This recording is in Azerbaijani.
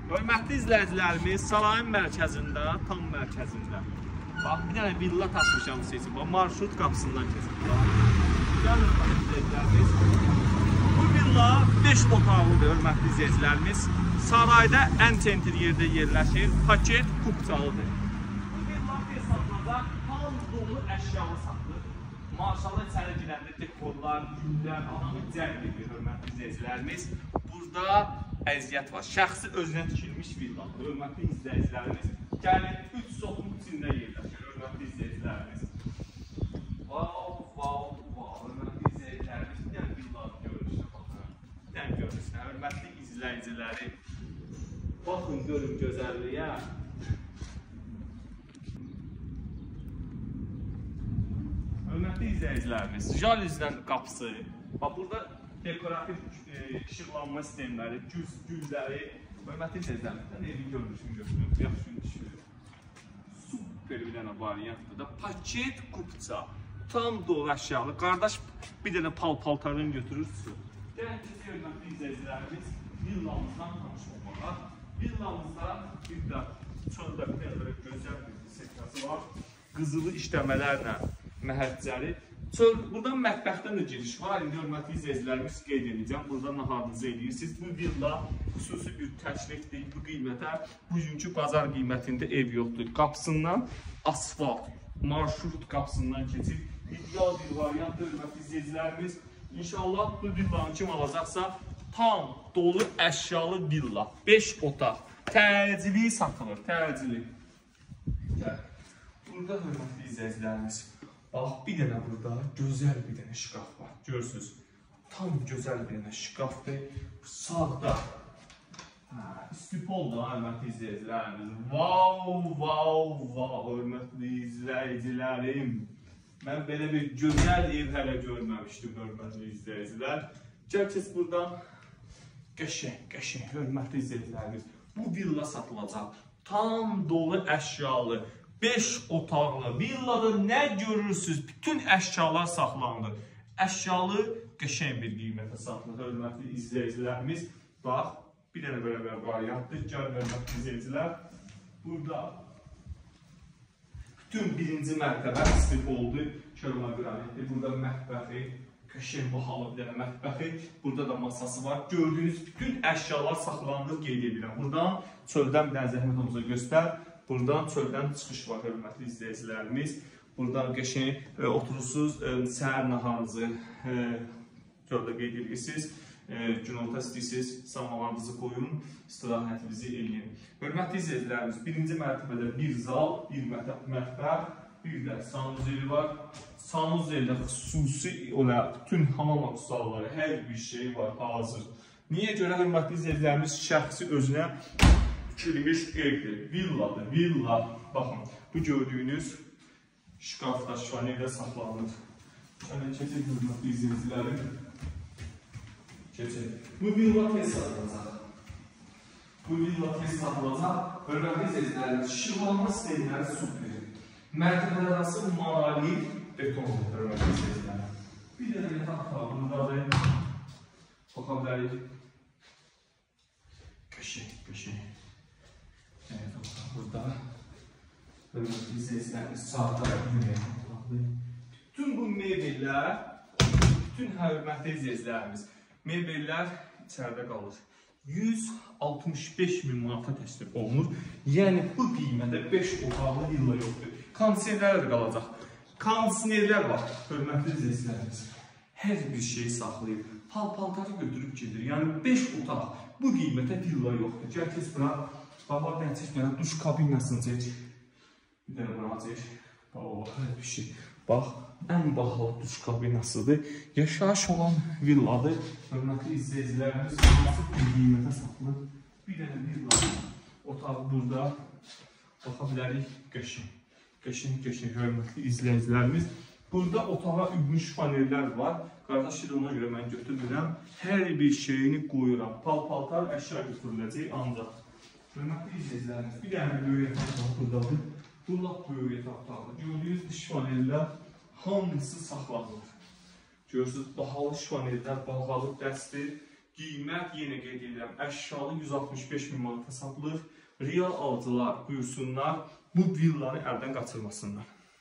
Hörmətli izləyicilərimiz, sarayın mərkəzində, tam mərkəzində. Bax, bir dənə villa tapmışam sizin. Bax, marşrut qapısından keçib. Gəlin, hörmətli izləyicilərimiz. Bu villa 5 otaqlıdır, hörmətli izləyicilərimiz. Sarayda ən sentr yerdə yerləşir. Paket kupçalıdır. Bu villa tez satılacaq, tam dolu əşyalı satılır. Maşallah içəri girəndə dekorlar, güllər, adamı cəlb edir, hörmətli izləyicilərimiz. Burada əziyyət var. Şəxsi özünə tikilmiş villadır, hörmətli izləyicilərimiz. Gəlin, 3 sotun içində yerləşir, hörmətli izləyicilərimiz. Vav, vav, vav, hörmətli izləyicilərimiz. Bir dənə villanın görünüşünə baxın. Bir dənə görünüşünə, hörmətli izləyiciləri. Baxın, görün gözəlliyə. Hörmətli izləyicilərimiz, jalüzdən qapısı. Bax, burada dekorativ işıqlanma sistemləri, gülləri. Hörmətli izləyicilərimiz, evin görünüşünü götürün, yaxşı düşür. Super bir dənə variantdır da. Paket kupça, tam dolu əşyalı. Qardaş, bir dənə pal-paltarını götürürsün. Gəlin ki, hörmətli izləyicilərimiz, villamızdan tanış olmağa. Villamızda bir də çöldə bir dənə belə gözəl bir setkası var. Qızılı işləmələrlə məhəccəri. Buradan mətbəxdən də giriş var. İndi hörmətli izləyicilərimiz qeyd edəcəm. Burada naharınızı edirsiniz. Bu villa xüsusi bir təklifdir. Bu qiymətə, bugünkü bazar qiymətində ev yoxdur. Qapısından asfalt, marşrut qapısından keçir. İdeal bir variantdır, hörmətli izləyicilərimiz. İnşallah bu villanı kim alacaqsa, tam dolu əşyalı villa. 5 otaq. Təcili satılır, təcili. Burada hörmətli izləyicilərimiz, bax, bir dənə burada gözəl bir dənə şkaf var. Görürsünüz, tam gözəl bir dənə şkafdır. Sağda istipol da, hörmətli izləyicilərimiz. Vav, vav, vav, hörmətli izləyicilərim. Mən belə bir gözəl ev hələ görməmişdim, hörmətli izləyicilər. Gəl keç buradan. Qəşəng, qəşəng, hörmətli izləyicilərimiz. Bu villa satılacaq. Tam dolu əşyalı, 5 otaqlı villada nə görürsünüz? Bütün əşyalar saxlanılır. Əşyalı qəşəng bir qiymətə satılır, hörmətli izləyicilərimiz. Bax, bir dənə belə bir variantdır. Gəl, hörmətli izləyicilər. Burada bütün birinci mərtəbə istipoldur. Keramik. Burada mətbəxi, qəşəng bahalı bir dənə mətbəxi. Burada da masası var. Gördüyünüz bütün əşyalar saxlanılır, qeyd edirəm. Buradan çöldən bir dənə zəhmət olmasa göstər. Buradan çöldən çıxış var, hörmətli izləyicilərimiz. Buradan qəşəng oturursunuz, səhər naharınızı çöldə qeyd edirsiniz. Günorta istəyirsiniz, samovarınızı qoyun, istirahətinizi eləyin. Hörmətli izləyicilərimiz, birinci mərtəbədə bir zal, bir mətbəx, bir də sanuzeli var. Sanuzeldə xüsusi olaraq bütün hamam aksesuarları, hər bir şey var hazır. Niyə görə hörmətli izləyicilərimiz şəxsi özünə tikilmiş evdir, villadır, villa. Baxın, bu gördüyünüz şkafda, şifaniyədə saxlanılır. Şöyle keçək, hörmətli izləyicilərim. Keçək. Bu villa tez satılacaq. Bu villa tez satılacaq. Hörmətli izləyicilərimiz, işıqlanma sistemləri super. Mərtəbələr arası monolit betondur, hörmətli izləyicilərimiz. Bir dənə yataq otağı buradadır. Baxa bilərik. Qəşəng, qəşəng. Evet, burada hörmətli izləyicilərimiz, sağda bir. Bütün bu mebellər, bütün hörmətli izləyicilərimiz, mebellər içəridə qalır. 165 min manata təklif olunur. Yəni bu qiymətə 5 otaqlı villa yoxdur. Kondisionerlər də qalacaq. Kondisionerlər var, hörmətli izləyicilərimiz. Hər bir şeyi saxlayıb, pal-paltarı götürüb gedir. Yəni 5 otaq bu qiymətə villa yoxdur. Gəl keç bura. Baba, bir dənə çək, bir dənə duş kabinasını çək. Bir dənə bura çək. Baba, hər bir şey. Bax, ən bahalı duş kabinasıdır. Yaşayış olan villadır. Hörmətli izləyicilərimiz, münasib bir qiymətə satılır. Bir dənə villa otağı burada. Baxa bilərik, qəşəng, qəşəng, qəşəng, hörmətli izləyicilərimiz. Burada otağa ümumi şifanerlər var. Qardaş, ona görə mən götürmürəm. Hər bir şeyini qoyuram. Pal-paltar əşya götürüləcək ancaq. Hörmətli izləyicilərimiz, bir dənə böyük yataq otağı buradadır. Bu lap böyük yataq otağıdır. Gördüyünüz şifanerlər hamısı saxlanılır. Görürsünüz, bahalı şifanerlər, bahalı dəstir. Qiymət yenə qeyd edirəm, əşyalı 165 min manata satılır. Real alıcılar buyursunlar, bu villanı əldən qaçırmasınlar.